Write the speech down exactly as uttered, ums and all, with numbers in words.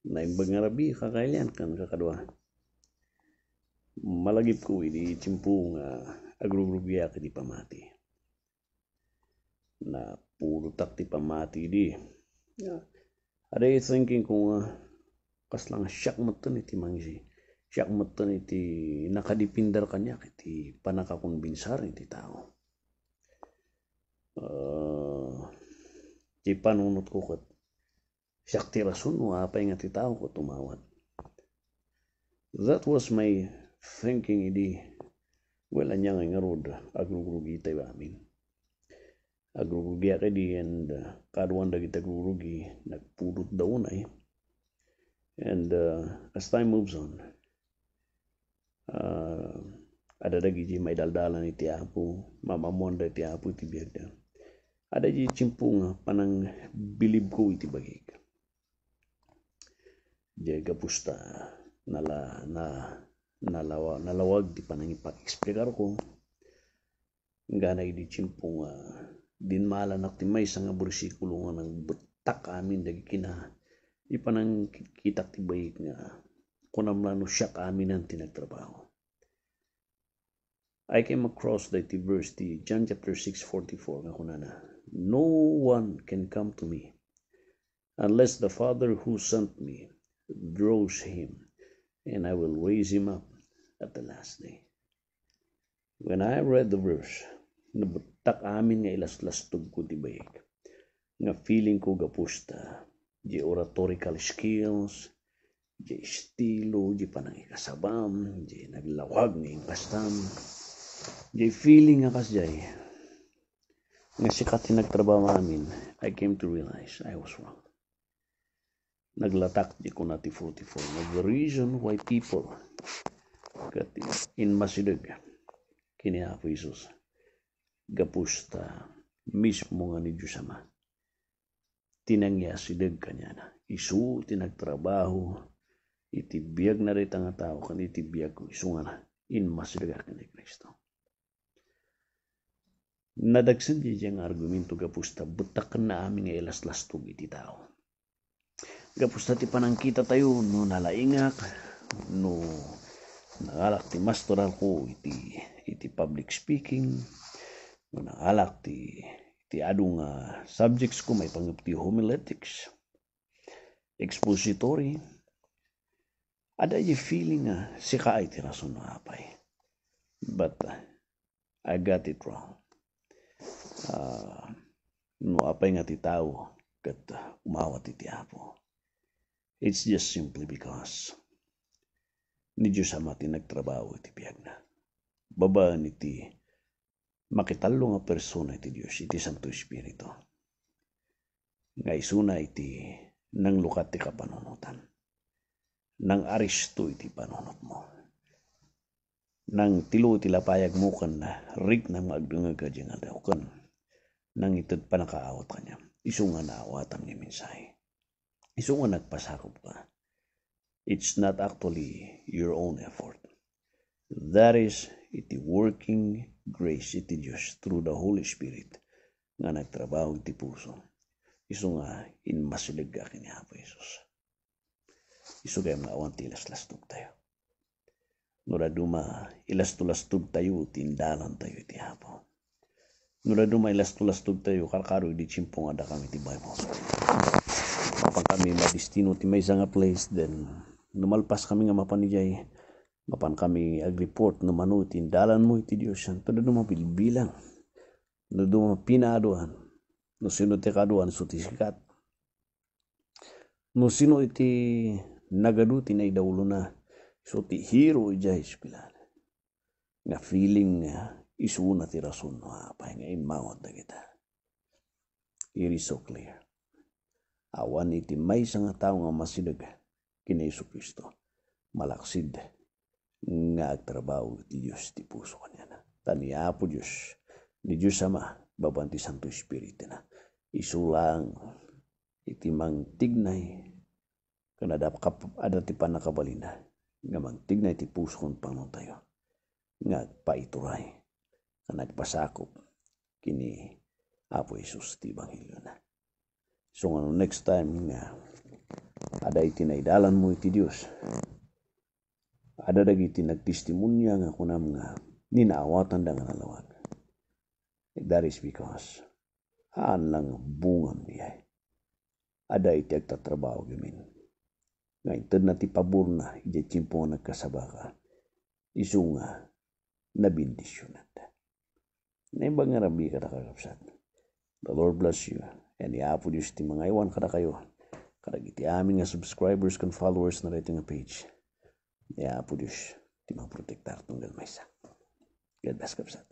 Naimbag nga rabii, kakailian ken kakadua. Malagipko idi tiempo nga agrugrugiak iti pamati. Napudotak ti pamati idi. Adda iti thinkingko nga kasla nga siak metten iti mangisi. Siak metten iti nakadipender kaniak iti pannakakonbinsar iti tao. Ah, ti panunotko ket siak ti rason no apay nga ti tao ket umawat. That was my thinking idi. Well, ania ngay ngarud, agrugrugitayo amin. Agrugrugiak idi, and, uh, kaduan dagiti agrugrugi, nagpudotda unay. And, uh, as time moves on, ah, adda dagiti maidaldalan iti Apo, maam-ammoanda iti Apo iti biagda. Adda iti tiempo nga panangbilibko iti bagik. Diay gapusta, nala-, na-, nalawa-, nalawag ti panangipag-explikarko. Gana idi tiempo nga dinmalanak ti maysa nga bersikulo nga nagbettak amin dagiti na ipanangkitak ti bayik nga kunam la no siak aminen ti nagtrabaho. I came across dagiti verse ti John chapter six forty-four nga kunana, "No one can come to me unless the Father who sent me draws him, and I will raise him up at the last day." When I read the verse, nabettak amin nga ilaslastogko ti bayik. Nga feeling ko gapusta, di oratorical skills, di estilo, di panangikasabam, di naglawag nga inkastam, di feeling nga kasjay. Nga sika ti nagtrabaho amin, I came to realize I was wrong. Naglatak di kuna ti forty-four nga the reason why people ket inmasideg ken ni Apo Jesus gapusta mismo nga ni Dios Ama ti nangiasideg kaniana. Isu ti nagtrabaho iti biagna dayta nga tao ken iti biagko, isu nga inmasideg ken ni Cristo. Nadagsen diay nga argumento gapusta bettakna amin nga ilaslastog iti tao. Gapusta ti panangkitatayo, no nalaingak, no nangalak ti mastoralko iti, iti public speaking, no nangalak ti, ti adu nga subjectsko maipanggep ti homiletics, expository, adda idiay feeling nga sika ay ti rason no apay. But, uh, I got it wrong. Ah, no apay nga ti tao ket umawat iti Apo, it's just simply because ni Dios Ama ti nagtrabaho iti biagna. Babaen iti makitallo nga persona iti Dios, iti Santo Espiritu. Nga isuna iti nanglukat ti kapanunotan. Nang-aristo iti panunotmo. Nangtilo iti lapayagmo ken riknam nga agdengngeg idiay nga aldaw ken nangited pannakaawat kaniam. Isu nga naawatam nga mensahe. Isu nga nagpasakopka. It's not actually your own effort. That is iti working grace iti Dios through the Holy Spirit nga nagtrabaho iti puso. Isu nga inmasidegka ken ni Apo Jesus. Isu gayam nga awan ti ilaslastogtayo. No dadduma, ilastulastogtayo ti indalantayo iti Apo. No dadduma, ilastulastogtayo, karkaro idi tiempo nga addakami iti Bible school. Mapankami madestino ti maysa nga place, then no malpaskami nga mapan idiay, mapankami agreport no mano iti indalanmo iti Dios. Dadduma, bilbilang. No dadduma, pinaaduan. No sino ti kaaduan, isu ti sikat. No sino iti nagadu ti naidawlona, isu ti hero idiay eskuelana. Nga feeling nga isuna ti rason no apay nga immawat dagita. It is so clear. Awan iti maysa nga tao nga masideg ken ni Jesu-Cristo, malaksid nga agtrabaho ti Dios ti puso kaniana. Ta ni Apo Dios, ni Dios Ama, babaen ti Santo Espiritu na, isu laeng iti mangtignay ken adda kap-, adda ti pannakabalinna nga mangtignay ti puso ken panunottayo nga agpaituray ken agpasakop ken ni Apo Jesus ti ebangheliona. So, nga no next time nga Adda iti naidalanmo iti Dios. Adda dagiti nagtestimonia nga kunam nga ninaawatanda nga nalawag. That is because haan lang bungam diay. Adda iti agtatrabaho gamin nga intedna ti paborna idiay tiempo nga nagkasabaka. Isu nga nabendisionanda. Naimbag nga rabii kadakayo, kakabsat. The Lord bless you. And ni Apo Dios ti mangaywan kadakayo. Kadagiti amin nga subscribers ken followers na daytoy nga page. Ni Apo Dios ti maprotektar tunggal maysa. God bless, kabsat.